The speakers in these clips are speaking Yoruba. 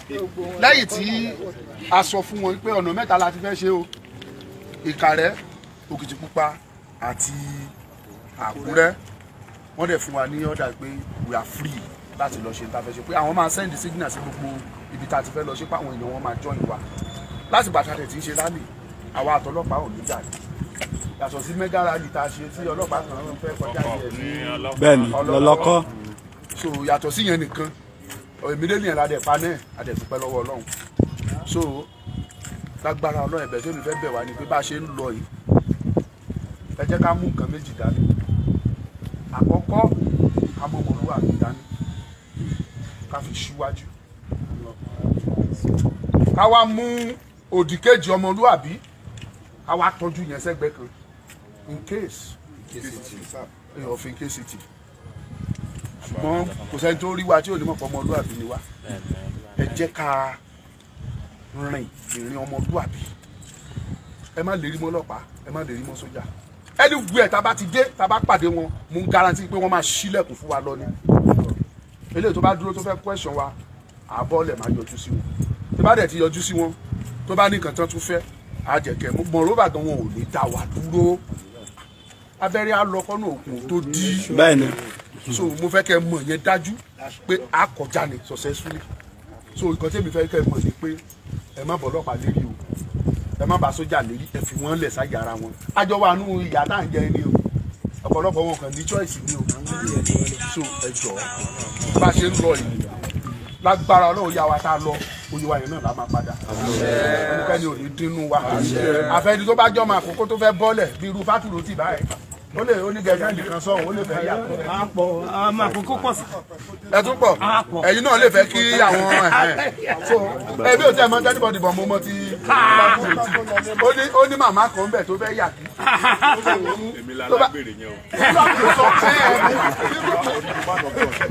Lẹ́yìn tí a sọ fún wọn pé ọ̀nà mẹ́ta la ti fẹ́ ṣe o, Ìkàrẹ́, Òkìtìpupa àti Àkúrẹ́, wọ́n dẹ̀ fún wa ní order pé we are free láti lọ ṣe ní ta fẹ́ ṣe, pé àwọn máa send signal sí gbogbo ibi tá a ti fẹ́ lọ ṣe, pé àwọn èèyàn wọn máa join wa. Láti bàtà tẹ̀ tí ń ṣe rally, àwa àtọlọ́pàá ò ní jà ní, yàtọ̀ sí mega rally tá a ṣe tí ọlọ́pàá kan fẹ́ kọjá yẹ ní Bẹ́ẹ̀ni, lọ́lọ́kọ́. So yàtọ̀ sí yẹn nìkan, immediately yẹn la dẹ̀ pa náà, a dẹ̀ dúpẹ́ lọ́wọ́ Ọlọ́run. So lágbára Ọlọ́run, ẹ̀bẹ̀ tó ní fẹ́ bẹ̀ wá ni pé bá a ṣe ń lọ yìí, ẹ jẹ́ ká mú nǹkan méjì dání. Àkọ́kọ́, ká mú ọmọlúwàbí dání, ká fi síwájú, ká wá mú òdì kejì ọmọlúwàbí, ká wá tọ́jú yẹn sẹ́gbẹ̀ẹ́ kan in case of in case city. Ṣùgbọ́n kò sẹ́ni tó rí wa tí ò ní mọ̀ pé ọmọlúwàbí ni wá. Ẹ jẹ́ ká rìn ìrìn ọmọlúwàbí. Ẹ má lè rí mọ́ ọlọ́pàá, ẹ má lè rí mọ́ sójà. Anywhere tá a bá ti dé, tá a bá pàdé wọn, mo ń guarantee pé wọ́n máa ṣílẹ̀kùn fún wa lọ ni. Eléyìí tó bá dúró tó fẹ́ question wa, àbọ̀lẹ̀ máa yọjú sí wọn. Tó bá dẹ̀ ti yọjú sí wọn, tó bá ní nǹkan tán tún fẹ́, àjẹkẹ́ mọ̀rọ́bà gan, wọn ò ní dá wa dúró. Abẹ́rẹ́ á lọ kọ́nà òkun tó dí. So mo fẹ́ kẹ́ mọ̀ yẹn dájú pé a kọjá ni successfully. So nǹkan tí èmi fẹ́ kẹ́ mọ̀ ni pé ẹ má bọ̀ ọlọ́pàá lérí o, ẹ má bá sójà lérí, ẹ fi wọ́n lẹ̀ sáyà ara wọn. Àjọ wa nù ìyá tá à ń jẹ ni o, ọ̀pọ̀lọpọ̀ wọn kàn ní choice ni o. So ẹ jọ̀ọ́, bá a ṣe ń lọ yìí, lágbára Ọlọ́run, yá wa tá a lọ, oyè wa yẹn náà la máa padà. Ẹnikẹ́ni ò ní dínú wa. Àfẹ́ni tó bá jọ́ máa kókó tó fẹ́ bọ́lẹ̀ bí irú Fátúrò tì báyìí, ó lè ó ní girlfriend kan sọ̀hún, ó lè fẹ́ yà. Àpọ̀ àmọ́ àkókò pọ̀ sí. Ẹ tún pọ̀, ẹ̀yin náà lè fẹ́ kí àwọn ẹ̀hẹ́n. So ẹbí ò tẹ́ ẹ mọ anybody bọ̀, mo mọ ti Fátúrò tì, ó ní màmá kan bẹ̀ tó fẹ́ yà kí. Èmi la lágbèrè yẹn o.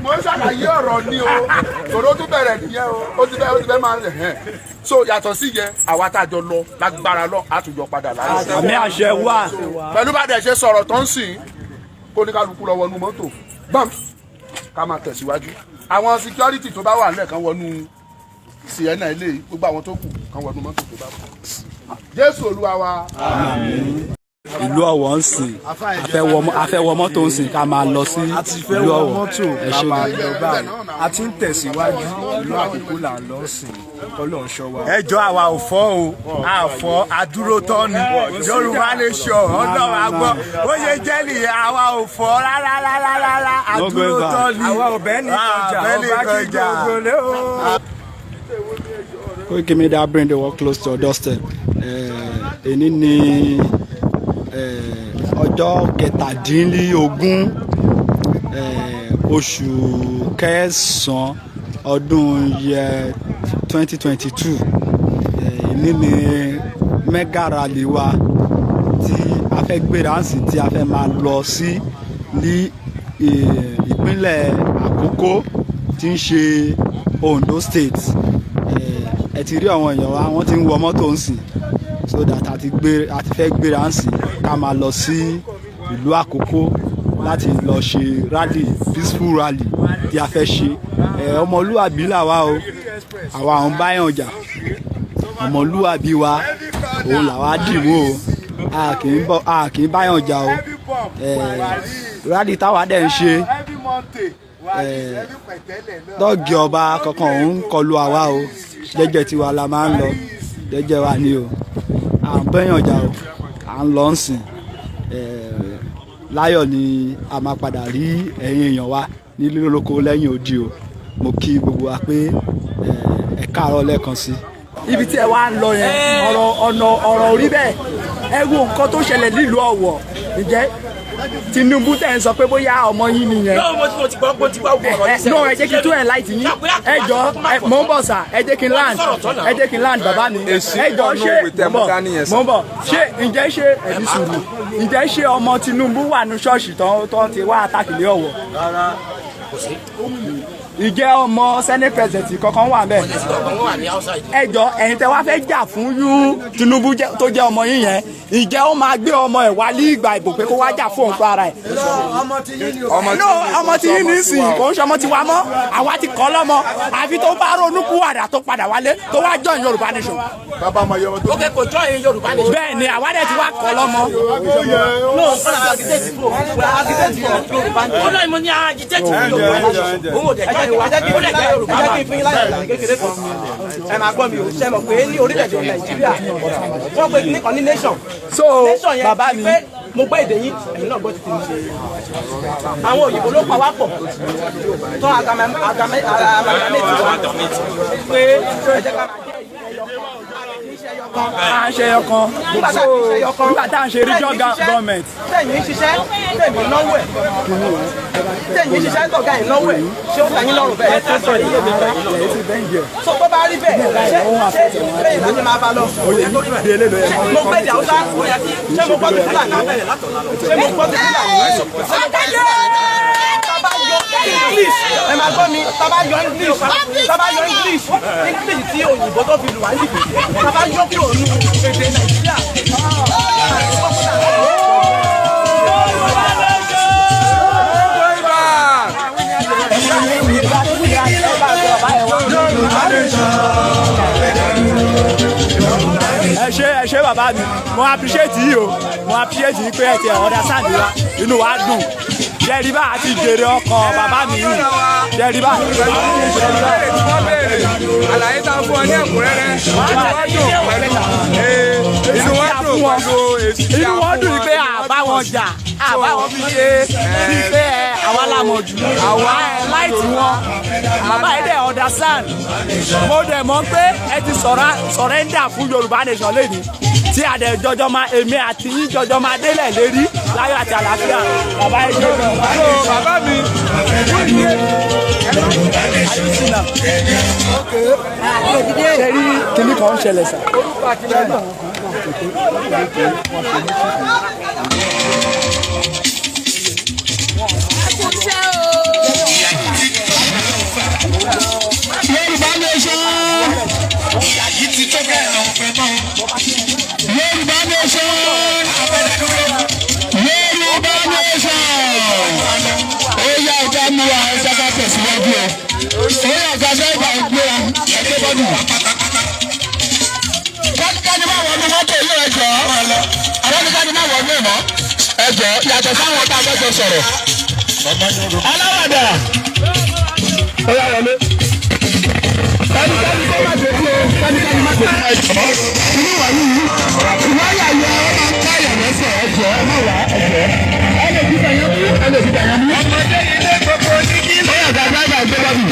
Mo ń ṣàlàyé ọ̀rọ̀ ni o, tòró tún bẹ̀rẹ̀ nìyẹn o, ó ti fẹ́ máa hẹn. So yàtọ̀ sí yẹn, àwa tá a jọ lọ, lágbára lọ, á tún jọ padà láyọ̀. Àmì àṣẹ wà. Pẹ̀lú bá dẹ̀ ṣe sọ̀rọ̀ tó ń sìn, kó ní kálukú lọ wọnú mọ́tò gbọ́n, ká máa tẹ̀síwájú. Àwọn security tó bá wà nílẹ̀ kan wọnú Sienna ilé yìí, gbogbo àwọn tó kù kan wọnú mọ́tò tó bá kù. Jésù Olúwa wa. Ìlú Ọ̀wọ̀ ń sìn, a fẹ́ wọ mọ́tò ń sìn, ká máa lọ sí A ti fẹ́ ìlú wọ Ọ̀wọ̀. mọ́tò, Ẹ ká ṣé máa gan. lọ báyìí. A ti ń tẹ̀síwájú, ìlú Àkókò là ń lọ sìn, Ọlọ́run ṣọ́ wa. Ẹjọ́, àwa ò fọ́ o, àfọ́ àdúró tán ni. Yorùbá Nation, Ọlọ́run àgbọ̀ ó ṣe jẹ́ nìyẹn. Àwa ò fọ́ rárá rárá rárá, àdúró going back. tán ni. Àwa ò bẹ́ẹ̀ ní kọjá. Bẹ́ẹ̀ ní Ọba kí kọjá. gbogbo lé o. Koiki Media bring the world close to your doorstep. Èní ni ọjọ́ 17, oṣù kẹsàn-án, ọdún yẹ 2022. Èní ni mega rally wa tí a fẹ́ gbéra ń sìn, tí a fẹ́ máa lọ sí ní ìpínlẹ̀ Àkókó tí ń ṣe Ondo State. Ẹ ti rí àwọn èèyàn wa, wọ́n ti ń wọ mọ́tò ń sìn, so that a ti fẹ́ gbéra ń sìn, ká máa lọ sí ìlú Àkókó láti lọ ṣe rally, peaceful rally tí a fẹ́ ṣe. Ọmọlúwàbí làwa o, àwa àwọn báyọ̀ jà. Ọmọlúwàbí wa òun làwa dìmú o, a kì í báyọ̀ jà o. Rally táwa dẹ̀ ń ṣe, dọ́ọ̀gì ọba kankan òun kọlu àwa o. Jẹ́jẹ́ tiwa la máa ń lọ, jẹ́jẹ́ wa ni o, à ń bẹ́yàn jà o. À ń lọ ń sìn, láyọ̀ ni a máa padà rí ẹ̀yin èèyàn wa nílé lóko lẹ́yìn odi o. Mo kí gbogbo wa pé ẹ káàárọ̀ lẹ́ẹ̀kan sí. Ibi tí ẹ wá ń lọ yẹn, ọ̀rọ̀ ọ̀nà ọ̀rọ̀ orí bẹ́ẹ̀. Ẹ wo nǹkan tó ṣẹlẹ̀ nílùú Ọ̀wọ̀. Ǹjẹ́ Tinubu tẹ̀ ń sọ pé bóyá ọmọ yín nìyẹn? No, mo ti gbọ́ ọ̀rọ̀ yìí. No, ẹ jẹ́ kí n tún ẹ̀ láìtì yín. Ẹ jọ, mò ń bọ̀ sà, ẹ jẹ́ kí n land, ẹ jẹ́ kí n land, bàbá mi. Ẹ jọ, ṣé mò ń bọ̀, mò ń bọ̀. Ṣé ǹjẹ́ ṣé ẹ̀mí sùúrù, ǹjẹ́ ṣé ọmọ Tinubu wà ní ṣọ́ọ̀ṣì tán ti wá àtàkìlẹ̀ Ọ̀wọ̀? Ìjẹ́ ọmọ senate president kankan wà bẹ́ẹ̀? Ẹ jọ, ẹ̀yin tẹ́ wá fẹ́ jà fún yú Tinubu tó jẹ́ ọmọ yín yẹn, ìjẹ́ ó máa gbé ọmọ ẹ̀ wá ní ìgbà ìbò pé kó wá jà fún òun fún ara ẹ̀? No, ọmọ tí yín nísìnyí kò ń ṣe ọmọ tiwa mọ́. Àwa ti kọ́ lọ́mọ, àfi tó bá ronú kúwàdà tó padà wálé tó wá join Yorùbá nation. Bàbá ọmọ yọmọ tó. Ok, kò join Yorùbá nation. Bẹ́ẹ̀ ni, àwa dẹ̀ ti wá kọ́ lọ́mọ. No, agitate for agitate for Yorùbá nation. Ó náà mo ní agitate for Yorùbá nation. Òun ò dẹ̀ join wa, ó dẹ̀ jẹ́ Yorùbá. Ẹ jẹ́ kí n fún yín láyè àlàyé kékeré kan. Ẹ máa gbọ́ mi ò ṣe mọ̀ pé ní orílẹ̀-èdè Nàìjíríà, wọ́n pe kíní kan ní nation. So nation yẹn bàbá mi pé mo gbọ́ èdè yín, ẹ̀yin náà gbọ́ ti tèmi. Àwọn òyìnbó ló pa wá pọ̀ tán amalgamate wa pé ẹ jẹ́ ká máa jẹ́ À ń ṣe ọkàn, so nígbà tá à ń ṣe region government. Tẹ̀yìn ń ṣiṣẹ́, tẹ̀mí náwó ẹ̀, tẹ̀yìn ń ṣiṣẹ́, tọ̀gá ẹ̀ náwó ẹ̀, ṣé ó tẹ̀yìn lọ́rùn bẹ́ẹ̀? So tó bá rí bẹ́ẹ̀, ṣé bẹ́ẹ̀ láti máa bá lọ? Mo gbé èdè Haúsá, ṣé mo gbọ́ ti Fúlàní? Ṣé mo gbọ́ ti Fúlàní? Tá bá yọ English, ẹ máa gbọ́ mi, tá bá yọ English, tá bá yọ English, English tí òyìnbó tó fi lù wá níbi, tá bá yọ kúrò nínú èdè Nàìjíríà. Ẹ ṣé, ẹ ṣé bàbá mi, mo appreciate yìí o, mo appreciate yìí pé ẹ ti understand wa, inú wa dùn. Jẹ́rìí bá a ti jèrè ọkàn bàbá mi yìí, jẹ́rìí bá. Ìbéèrè tí wọ́n béèrè, àlàyé tá a fún ọ ní ẹ̀kúnrẹ́rẹ́, inú wa dùn pẹ̀lú èsì tí a Inú fún wọn dùn pé àbá wọn jà, àbá wọn fi ṣe bíi pé ẹ àwa la mọ̀ jù, àwa ẹ láìtì wọn. Bàbá yìí dẹ̀ understand. Mo dẹ̀ mọ̀ pé ẹ ti surrender fún Yorùbá nation lẹ́ni tí a dẹ̀ jọjọ́ máa, èmi àti yín jọjọ́ máa délẹ̀ lérí láyọ̀ àti àlàáfíà. Bàbá yìí ṣe gan. So bàbá mi, fún ìdí Ṣe rí kinní kan ń ṣẹlẹ̀ sà. Yorùbá nation. Ìyá yìí ti tó bẹ́ẹ̀ lọ fẹ́ mọ́. Yorùbá nation. Yorùbá nation. Ó yá, ọjà mú wa, ẹja ká tẹ̀síwájú o. Ó yá, ọ̀gá dẹ́gbà gbéra ẹgbẹ́ bọ́dù. Kọ́níkàní máa wọnú mọ́tò yìí, ẹjọ́. Kọ́níkàní máa wọnú ẹ̀ mọ́. Ẹjọ́ yàtọ̀ sáwọn tá a fẹ́ jọ sọ̀rọ̀. Aláwàdà. Ó yá, wọlé. Kánikánni kó má dé kú o, kánikánni má dé kú, ẹjọ́. Inú wà yìí, wáyà yẹ ọ máa ń káyà lẹ́sẹ̀, ẹjọ́ ẹ má wà, ẹjọ́. Ẹ lè fi bẹ̀yẹn mú, ẹ lè fi bẹ̀yẹn mú. Ọmọdé ilé gbogbo ní kí. Ó yà gba dráìbà gbé bọ́ọ̀lù.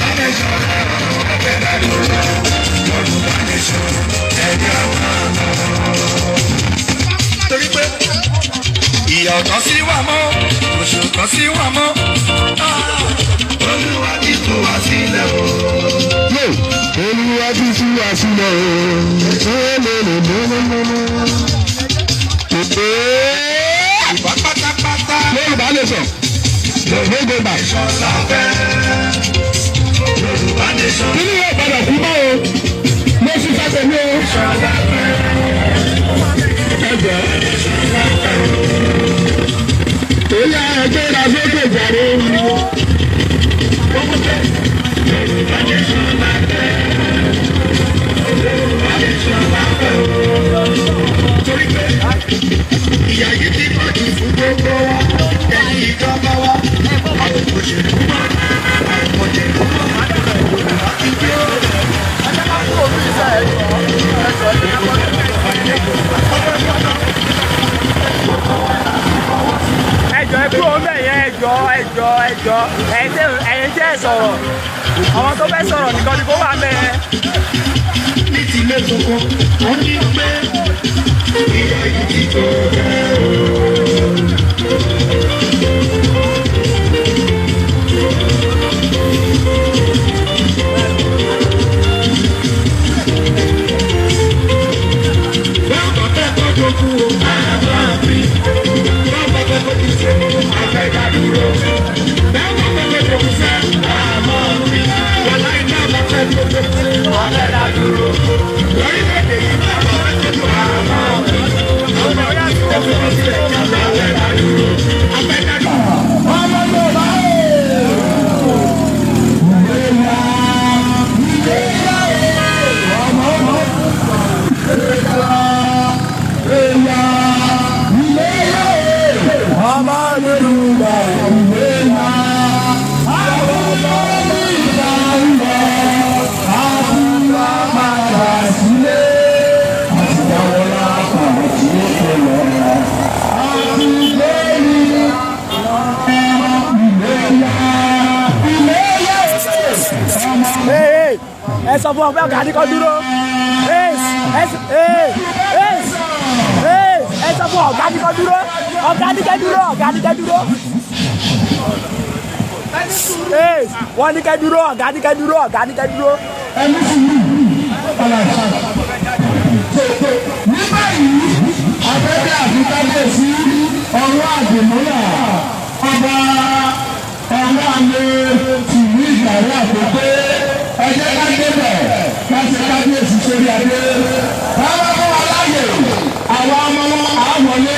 Torí pé ìyà ọ̀tọ̀ sí wà mọ́, oṣù kan sí wà mọ́. Olúwa ti tú wa sílẹ̀ o. Olúwa ti tú wa sílẹ̀ o. Ìbá pátápátá. Yorùbá nation. No go back. Ṣọlá fẹ́. Yorùbá nation. Kí ni yóò padà kú mọ́ o? Mo ṣiṣẹ́ pẹ̀lú o. Ṣọlá fẹ́. Ẹjọ́. Ó yá, ẹgbẹ́ ìdásókè jàre. Yorùbá nation la fẹ́. Yorùbá nation la fẹ́ o. Torí pé ìyà yìí ti pọ̀ jù fún gbogbo wa. Ẹ̀yin ìjọba wa. Àwọn òṣèlú mọ́. Àwọn òṣèlú mọ́. Yorùbá ti dé o. Ẹjọ́, ẹ kúrò ńbẹ̀ yẹn, ẹjọ́, ẹjọ́, ẹjọ́. Ẹ̀yin tẹ́ ẹ sọ̀rọ̀, àwọn tó fẹ́ sọ̀rọ̀ nìkan ni kó wà ńbẹ̀ yẹn. Ní tilé tuntun, wọ́n ní pé ìyà yìí ti tó bẹ́ẹ̀ o. Báwo fẹ́ kó dogun o, máa fi. Báwo fẹ́ kó ti sẹ́, àfẹ́ dá dúró. Báwo fẹ́ kó dogun sẹ́, máa fi. Lórílẹ̀-èdè yìí bá wà lójú àmọ́. Ọmọ Yorùbá Ọmọ Yorùbá ìwé wa, àwọn ọmọ ìgbà ń bọ̀, àbúrò padà sílé, àtìgbàwọlá kan tí ó tó lọ. Àtìgbẹ́ni ìwé ya, ìwé ya, Ee, ẹ sọ fún ọ pé ọ̀gá ní kó dúró. Ee, ee, ee, ẹ sọ fún ọ̀gá ní kó dúró. Ọ̀gá ní kẹ́ dúró, ọ̀gá ní kẹ́ dúró. Ee, wọ́n ní kẹ́ dúró, ọ̀gá ní kẹ́ dúró, ọ̀gá ní kẹ́ dúró. Ẹni sùúrù ọ̀la. Ní báyìí, afẹ́fẹ́ àti kábíyèsí ọwọ́ àdìmúlà ọba ọwọ́ àlè tìlú Ìkàrẹ́ Àkókó, ẹ jẹ́ ká débẹ̀ ká ṣe kábíyèsí sórí adé. Báwa bá wa láàyè, àwọn ọmọ wọn á wọlé.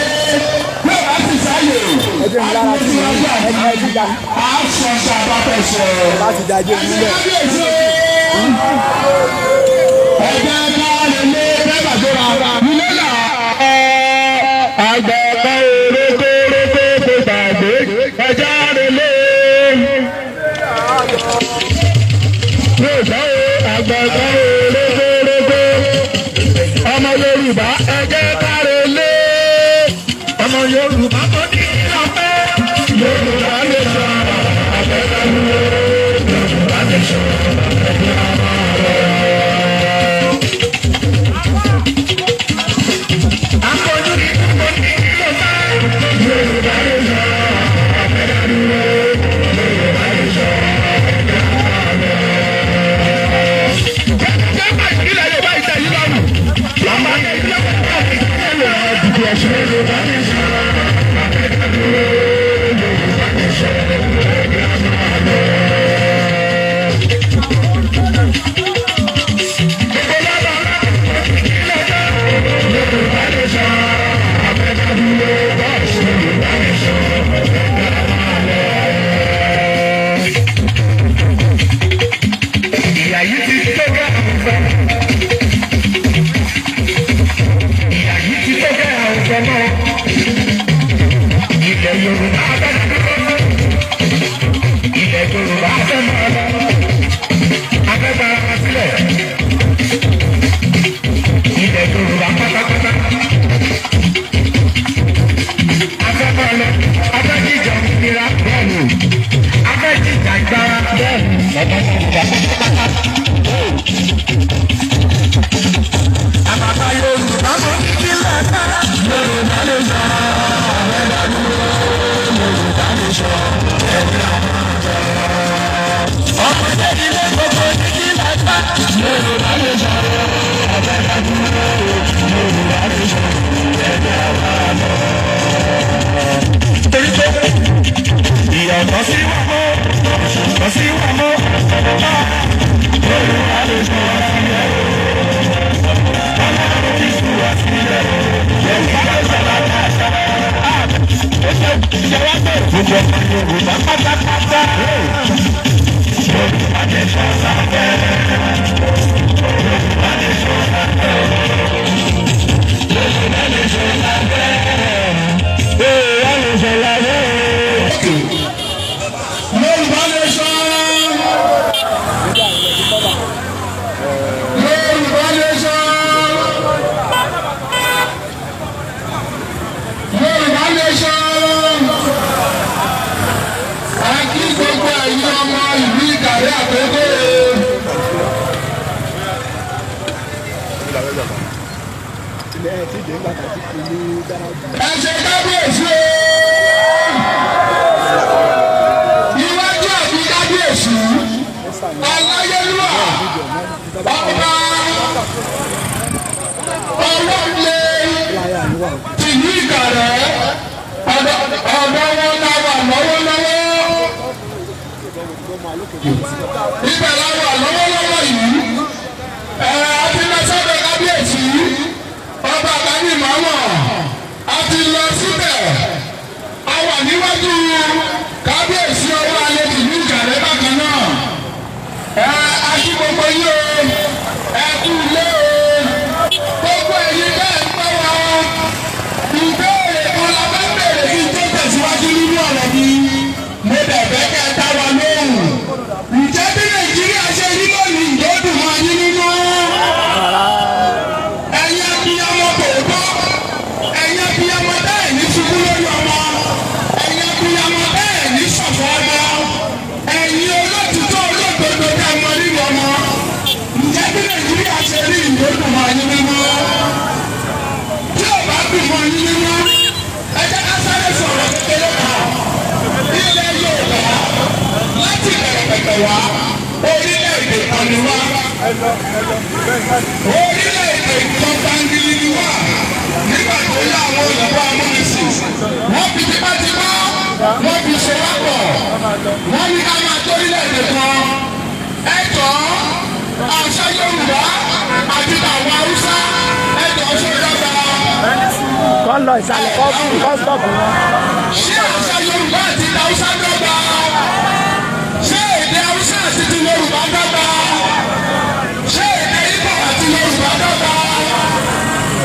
Bí o bá sì sáyè, Ẹ jẹ́ mi lára tí mo ní ẹ ti da. á sọ sábà fẹ́ sọ. Láti da ajé mi lẹ̀. Kábíyèsí ẹ̀jẹ̀ ká lè lé bẹ́ẹ̀ tó ra ilé là. Àgbẹ̀kọ̀ orókórókó kò gbàgbé ẹja rè lé. Yóò sọ o, àgbẹ̀kọ̀ orókórókó. Ọmọ Yorùbá, ẹjẹ́ ká rè lé. Ọmọ Yorùbá tó ní ọpẹ́. Yorùbá lè sọ àgbẹ̀kọ̀ Yorùbá lè sọ ẹgbẹ́ ọmọ rẹ̀. Ìyà yìí ti tó gẹ́ àwùjọ. Ìyà yìí ti tó gẹ́ àwùjọ náà. Ilẹ̀ Yorùbá fẹ́ dúró. Ilẹ̀ Yorùbá fẹ́ máa lọ. A fẹ́ gbára wa sílẹ̀. Ilẹ̀ Yorùbá pátápátá. A fẹ́ máa lọ. A fẹ́ jíjà òmìnira bẹ́ẹ̀ni. A fẹ́ jíjà ìgbára bẹ́ẹ̀ni. Bàbá Yorùbá pátápátá. Àbàbà Yorùbá mọ̀ ní kílẹ̀ ká. Yorùbá lè sọ àwọn ẹ̀dá dúró. Yorùbá lè sọ ẹ̀dá ọ̀dọ́. Ọmọdé ilé gbogbo ní kílẹ̀ ká. Yorùbá lè sọ àwọn ẹ̀dá dúró. Yorùbá lè sọ ẹ̀dá ọ̀dọ́. Torí pé ìyàtọ̀ sí wà mọ́, ìyàtọ̀ sí wà mọ́. Yorùbá lè sọ ẹ̀dá gbogbo ọmọ Yorùbá pátápátá. Yorùbá lè sọ sáfẹ́. Yorùbá lè sọ sáfẹ́. Yorùbá lè sọ sáfẹ́. Yorùbá lè sọ sáfẹ́. Yorùbá nation. Yorùbá nation. Yorùbá nation. A kí gbogbo ẹ̀yin ọmọ ìlú Ìkàrẹ́ Àkókó. Ẹ ṣe kábíyèsí o. Iwájú àbí kábíyèsí aláyélúwà ọba ọlọ́lẹ̀ tìlú Ìkàrẹ́, ọ̀dọ̀ wọn la wà lọ́wọ́lọ́wọ́. Ibẹ̀ la wà lọ́wọ́lọ́wọ́ yìí. Ẹ̀ A ti lọ síbẹ̀, a wà níwájú kábíyèsí ọwọ́ alẹ́ tìlú Ìkàrẹ́ bákan náà. Ẹ akí gbogbo yín o, ẹ kú ilé o, gbogbo ẹ̀yin bẹ́ẹ̀ ń gbọ́ wa. Ìbéèrè kan la fẹ́ béèrè kí n tó tẹ̀síwájú nínú ọ̀rọ̀ mi. Mo dẹ̀ fẹ́ kẹ́ ẹ dá wa lóhùn. Ǹjẹ́ bí Nàìjíríà ṣe rí lónìí, ǹjẹ́ ó dùn mọ́ yín nínú? Ẹ̀yin abiyamọ tòótọ́, ẹ̀yin abiyamọ bẹ́ẹ̀ ní ṣubú lórí ọmọ, ẹ̀yin abiyamọ bẹ́ẹ̀ ní ṣọ̀fọ̀ ọmọ, ẹ̀yin olótìtọ́ olódodo tẹ́ mọ nínú ọmọ. Ǹjẹ́ bí Nàìjíríà ṣe rí, ǹjẹ́ ó dùn mọ́ yín nínú? Tí ò bá dùn mọ́ yín nínú, ẹ jẹ́ ká sáré sọ̀rọ̀ kékeré kan. Ilẹ̀ Yorùbá láti bẹ̀rẹ̀ pẹ̀pẹ̀ wá, orílẹ̀-èdè kan ni wá. Orílẹ̀-èdè kan bangili ni wá. Nígbà tó yá àwọn òyìnbó amúnisìn, wọ́n fi tipátipá, wọ́n fi ṣe wá pọ̀. Wọ́n ní ká máa tó orílẹ̀-èdè kan. Ẹ jọ̀ọ́, àṣà Yorùbá àti tàwọn Haúsá, ẹ jọ̀ọ́, ṣe dọ́gba? Kọ́ lọ ìsàlẹ̀, kọ́ stop wọn. Ṣé àṣà Yorùbá àti Haúsá dọ́gba? Ṣé èdè Haúsá àti ti Yorùbá dọ́gba? Ṣé èdè Ìgbò àti Yorùbá dọ́gba?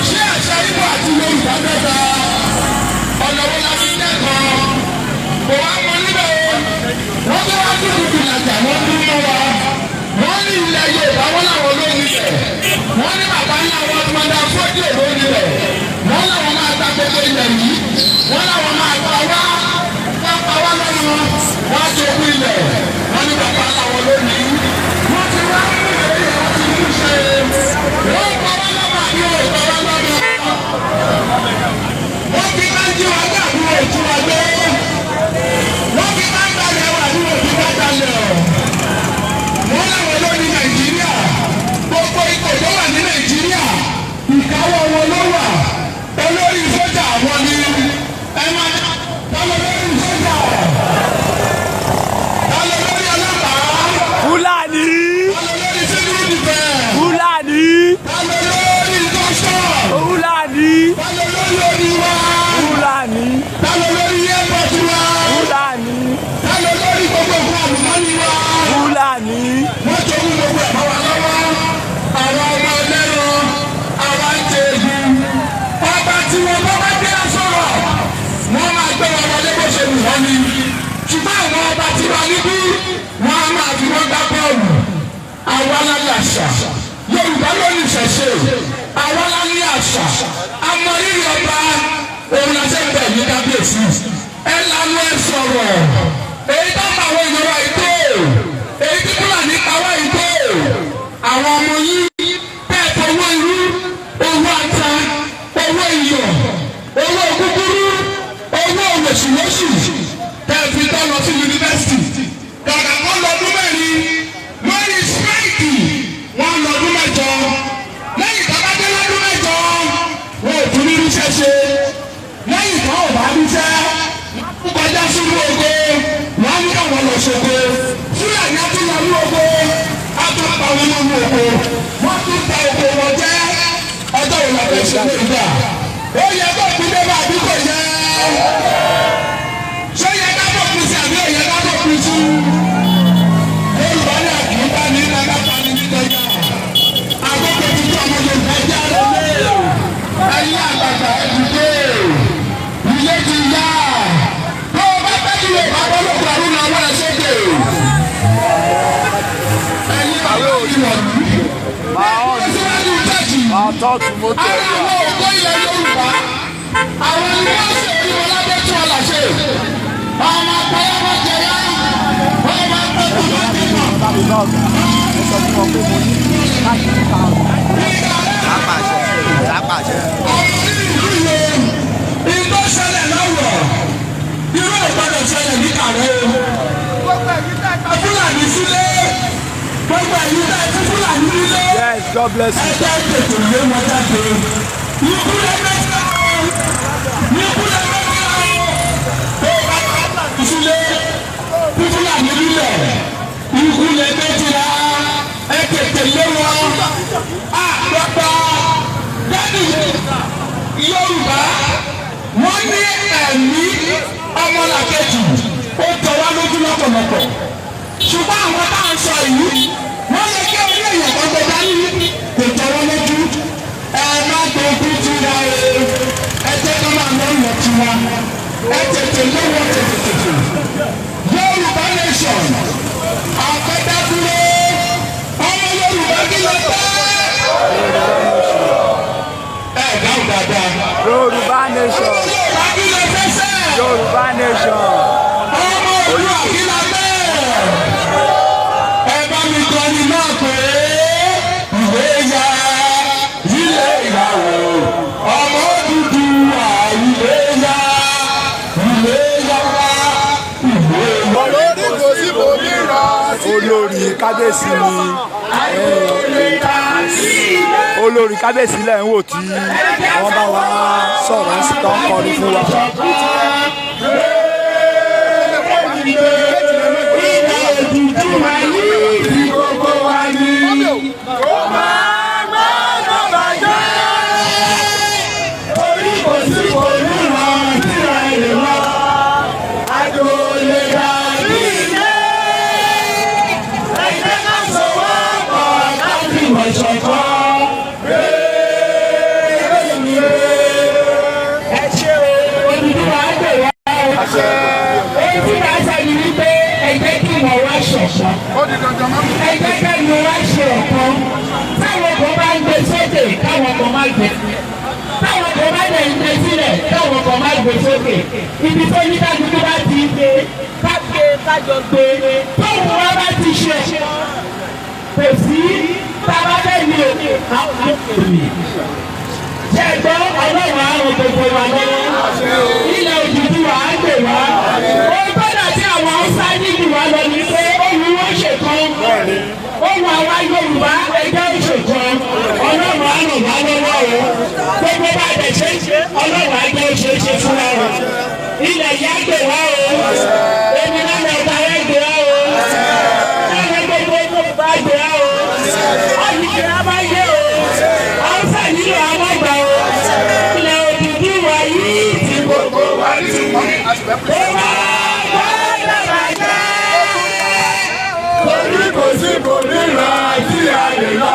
Ṣé àṣà Ìgbò àti Yorùbá dọ́gba? Ọ̀nà wo la fi dẹ́kọ̀ọ́? Kò wá mọ níbẹ̀ o. Wọ́n tó wá dúdú làjà, wọ́n dún mọ́ wa. Wọ́n ní ilẹ̀ Yorùbá, wọ́n làwọn ló nílẹ̀. Wọ́n ní bàbá ńlá wọn Mọ̀dà Fọ́díò ló nílẹ̀. Wọ́n làwọn máa ta gbogbo ilẹ̀ yìí. Wọ́n làwọn máa pa wá. Wọ́n pa wá lọ́nà. Wọ́n á jogún ilẹ̀. Wọ́n ní bàbá ńlá wọn ló ní. Wọ́n ti wá mú ìlérí, wọ́n ti mú ṣe. Wọ́n pa wá lọ́mọ àbí wọ́n pa wá lọ́mọ? Wọ́n fi máa ń jí wa gbé àbí wọ́n ò jí wa gbé? Wọ́n fi máa ń gbalẹ̀ wa àbí wọ́n ò fi máa gbalẹ̀ ọ̀? Wọ́n láwọn ló ní Nàìjíríà. Gbogbo ipò tó wà ní Nàìjíríà, ìkáwọ́ wọn ló wà. Olórí sójà wọn ni ẹ máa dá lórí sójà, dá lórí ọlọ́pàá, Fúlàní. dá lórí civil defence, Fúlàní. dá lórí custom, Fúlàní. dá lórí orí wa, Fúlàní. dá lórí airport wa, Fúlàní. dá lórí gbogbo nǹkan àlùmọ́nì wa. Fúlàní. Wọ́n jogún gbogbo ẹ̀ mọ́ wa lọ́wọ́. Àwọn ọmọ ẹlẹ́ran, àwa ń jẹ egun. Ọba tí wọn bá bá dé sọ̀rọ̀, wọ́n máa gbé wọn wọlé bó ṣe wù wọ́n ni. Ṣùgbọ́n àwọn ọba tí wọ́n níbí, wọ́n á máa fi wọ́n gbá bọ́ọ̀lù. Àwa la ní àṣà. Yorùbá ló ní ìṣẹ̀ṣe. Àwa la ní àṣà. Àmọ́ rírì ọba, òun la ṣe ń bẹ̀ ní kábíyèsí. Ẹ lanu ẹ sọ̀rọ̀. Èyí tó ń bá àwọn ìjọba yìí tó, èyí tí Fúlàní pa wá yìí tó, àwọn ọmọ yín bẹ́ẹ̀ fọwọ́ irú, owó ata, owó iyọ̀, owó kúkúrú, owó wòṣùwòṣù tẹ́ fi tọ́ lọ sí yunifásitì. Kàkà kọ́ lọ́dún 4 lórí síráìkì, wọ́n lọ́dún 8. Lẹ́yìn tó bá dé lọ́dún 8, wọn ò tún ní ríṣẹ́ ṣe. Lẹ́yìn tó ò bá ríṣẹ́, wọ́n kọjá sínú oko, wọ́n ní káwọn lọ ṣoko. Fúlàní á tún lọ ní oko, á tún pa wọn nínú oko, wọ́n tún ta oko wọn jẹ́. Ọjọ́ wo la fẹ́ ṣe lórí gbà? Ó yẹ kó kú dé bá àbí kò yẹ? Ṣé yẹ ká bọ̀ kú sí àbí ò yẹ ká bọ̀ kú sí? Yorùbá ní àkìí bá ní ilẹ̀ ká ní níjọba. Àkókò ti tó, ọmọ Yorùbá jẹ́ àròlé. Ẹ̀yin àgbàgbà, ẹ dìde. Ilé ti yá. Tó o bá fẹ́ kí Yorùbá bọ́ lóko àrùn náà, wọ́n ẹ sókè. Ẹ̀yin bàbá ìwọ̀lú. Síwájú church. Ara àwọn ògbó ilẹ̀ Yorùbá. Àwọn ni wọ́n ṣe orí wọn lábẹ́ tí wọ́n là ṣe. Ọmọ akọ́yọ́ wọn jẹyà. Ọmọ akọ́kọ́ wọn jẹyà. Ìtọ́ ṣẹlẹ̀ lọ́wọ́, irú ìgbọ́dọ̀ ṣẹlẹ̀ ní Kàrẹ́ o. Fúlàní sílé, gbogbo ẹ̀yin tẹ́ fún Fúlàní nílé. Yes, God bless you. Ẹgbẹ́ tètè lé wọn jáde. Ikú lè mẹ́ta o. Ikú lè mẹ́ta o. Tó o bá Fúlàní sílé, fún Fúlàní nílẹ̀, ikú lè mẹ́ta. Ẹ tètè lé wọn. Àgbàgbà dáàbì Yorùbá. Wọ́n ní ẹ̀mí ọmọlàkejì ó jọ wá lójú lọ́pọ̀lọpọ̀. Ṣùgbọ́n àwọn tá à ń sọ yìí, wọ́n lè kí orí èèyàn kan gbé dání, kò jọ wọ́n lójú. Ẹ má gbógun ti ra o, ẹ jẹ́ ká máa lọ lọ tiwa. Ẹ tètè lọ́wọ́ tètè tètè. Yorùbá nation, àfẹ́dádúró, ọmọ Yorùbá kí ló fẹ́? Ẹ dáhùn dáadáa. Yorùbá nation. Ọmọ Yorùbá kí ló fẹ́ sẹ́? Yorùbá nation. Ọmọ Oòduà kí ló fẹ́? Ẹ bá mi kọrin náà pé ìwé ya ilé ìyàwó ọmọ Odùduwà ìwé ya ìwé ya ìwé ya. Olórí kò sí bòmíràn. Olórí kábíyèsí ni olórí kábíyèsí lẹ̀ ń wò tí wọ́n bá wa sọ̀rọ̀ ń sì tán kọrin fún wa. Ilẹ̀ Odùduwà yìí ti gbogbo wa ní. Ó máa gbọ́dọ̀ bàjẹ́. Orí kò sí òmíràn tí a lè lọ. Àjò lè dàbí ilé. Ẹ jẹ́ ká sowọ́pọ̀ ká fìmọ̀ ṣọ̀kan. Ẹ ṣé o, Odùduwà á gbè wá o. Èyí tí màá sọ ni wípé ẹ jẹ́ kí ìmọ̀ wa ṣọ̀kan. Ó di dandan máa mú. Ẹ jẹ́ kẹ́nu wa ṣe ọ̀kan. Táwọn kan bá ń gbé sókè, káwọn kan má gbé. Táwọn kan bá dẹ̀ ń gbé sílẹ̀, káwọn kan má gbé sókè. Ibi tó ní kálukú bá ti gbé, ká gbé kájọ gbé. Tóun wa bá ti ṣe kò sí tábà bẹ́ẹ̀ ni òkè àwọn òkè. Ṣé ẹ gbọ́? Ọlọ́run á ràn gbogbo wa lọ́wọ́. Ilẹ̀ Odùduwà á gbè wá. Ohun tó dàbí àwọn Haúsá nílùú wa lọ ni pé ohun wọn ṣèkan. Ohun àwa Yorùbá ẹgbẹ́ òṣèkan. Ọlọ́run á ràn wá lọ́wọ́ o. Gbogbo bá a dẹ̀ ṣe ń ṣe, Ọlọ́run á jẹ́ ó ṣe é ṣe fún wa o. Ilẹ̀ yìí á gbè wá o. Èmi náà lọ bá ẹ gbè wá o. Láwọn gbogbo Yorùbá gbè wá o. Ọ̀yìn á máa yé o. Haúsá nílò àwọn àgbà o. Ilẹ̀ Odùduwà yìí ti gbogbo wa ní. Ó máa gbọ́dọ̀ bàjẹ́. Torí kò sí bòmíràn tí a lè lọ.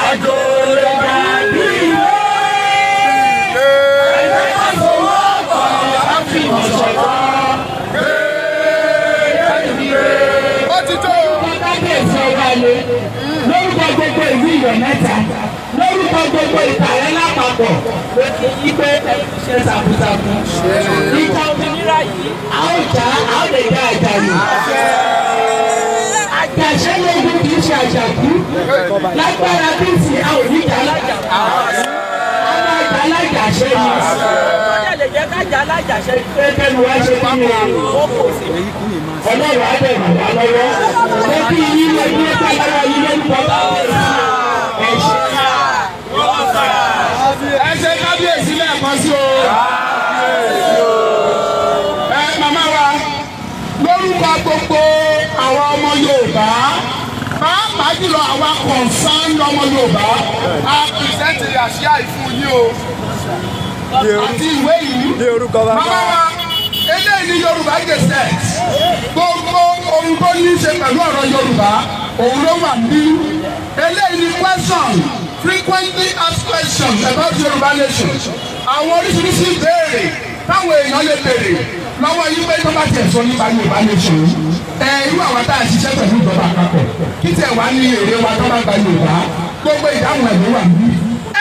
Àjò lè dàbí ilé. Ẹ jẹ́ ká sowọ́pọ̀ ká fìmọ̀ ṣọ̀kan. Ó ti tó. Kábíyèsí ọba le lórúkọ gbogbo ìlú Ìyọ̀ mẹ́ta, lórúkọ gbogbo Ìkàrẹ́ lápapọ̀, lókè yí pé ẹ ṣe takuntakun. Ìjà òmìnira yìí, a ó jà, a ó lè dá àjà yìí. Àjàṣe lógun kì í ṣe àjàkú. Lágbára bíìsì, a ò ní jà lájà. A máa jà lájàṣe ni. Ó lè jẹ́ ká jà lájàṣe. Pé kẹ́nu wá ṣe kí ni o. Ọlọ́run á dẹ̀ ràn wá lọ́wọ́. Pé kí yín lè dúró pẹ́ lọ́wọ́ yín lórúkọ kábíyèsí. Ẹ ṣé. Ẹ ṣe kábíyèsí lẹ́ẹ̀kan sí o. Ẹ màmá wa, lórúkọ gbogbo àwọn ọmọ Yorùbá, pàápàá jùlọ àwa concerned ọmọ Yorùbá, a present àsíá yìí fún yín o. Àti ìwé yìí. Ní orúkọ bàbá. Màmá wa, eléyìí ni Yorùbá Gazette. Gbogbo ohun tó ní í ṣe pẹ̀lú ọ̀rọ̀ Yorùbá, òun ló wà ní. Eléyìí ni question frequently asked questions about Yorùbá nation. Àwọn oríṣiríṣi ìbéèrè táwọn èèyàn lè béèrè lọ́wọ́ yín pé tó bá tiẹ̀ sọ nípa Yorùbá nation. Ẹ irú àwọn tá a ṣiṣẹ́ pẹ̀lú ìjọba àpapọ̀ kí tiẹ̀ wá ní èrè wa tó bá gba Yorùbá, gbogbo ìdáhùn ẹ̀ ló wà níbí.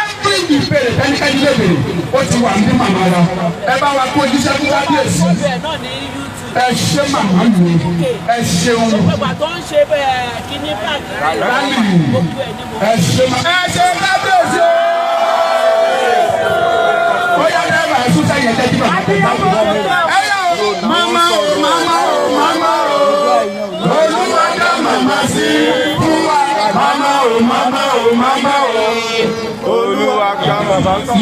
Every ìbéèrè tẹ́nikẹ́ni lè béèrè ó ti wà ní màmá wa. Ẹ bá wa kó jíṣẹ́ fún kábíyèsí. Gbogbo ẹ̀ náà ní YouTube. Ẹ ṣé màmá mi, ẹ ṣeun. Gbogbo àtọ́ ń ṣe bẹ́ẹ̀ kíní báàgì. Rálì. Gbogbo ẹ̀ ní mo. Ẹ ṣé màmá. Ẹ ṣe kábíyèsí o. Ó yá dẹ́rẹ́bà ẹ tún sẹ́yìn ẹ̀jẹ̀ jí bàbá. Ẹ yà o, màmá o, màmá o, màmá o. Olúwa dá màmá sí fún wa. Màmá o, màmá o, màmá o. Olúwa ká bàbá kan.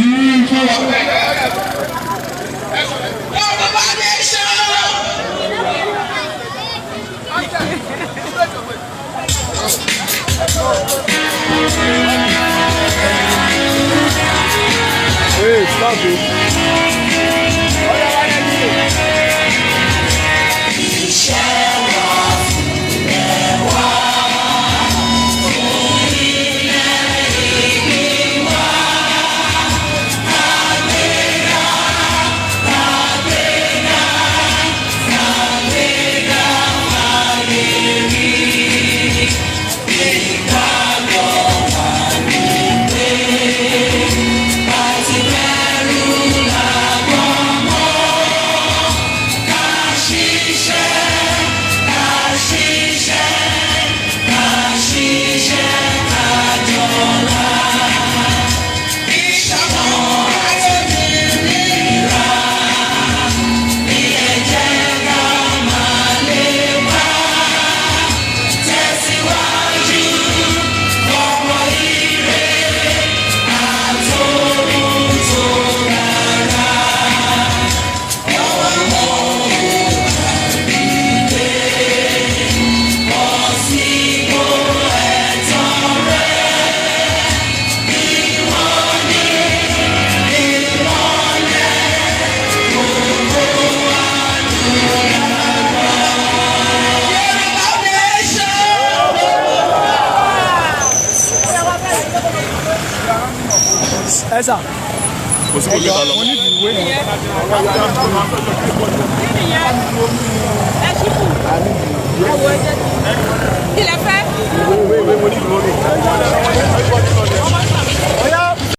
Yorùbá nation. Wait, stop it. Ẹ sà. Kò sí kò ní ìta lọ. Mo ní ìwé yẹn.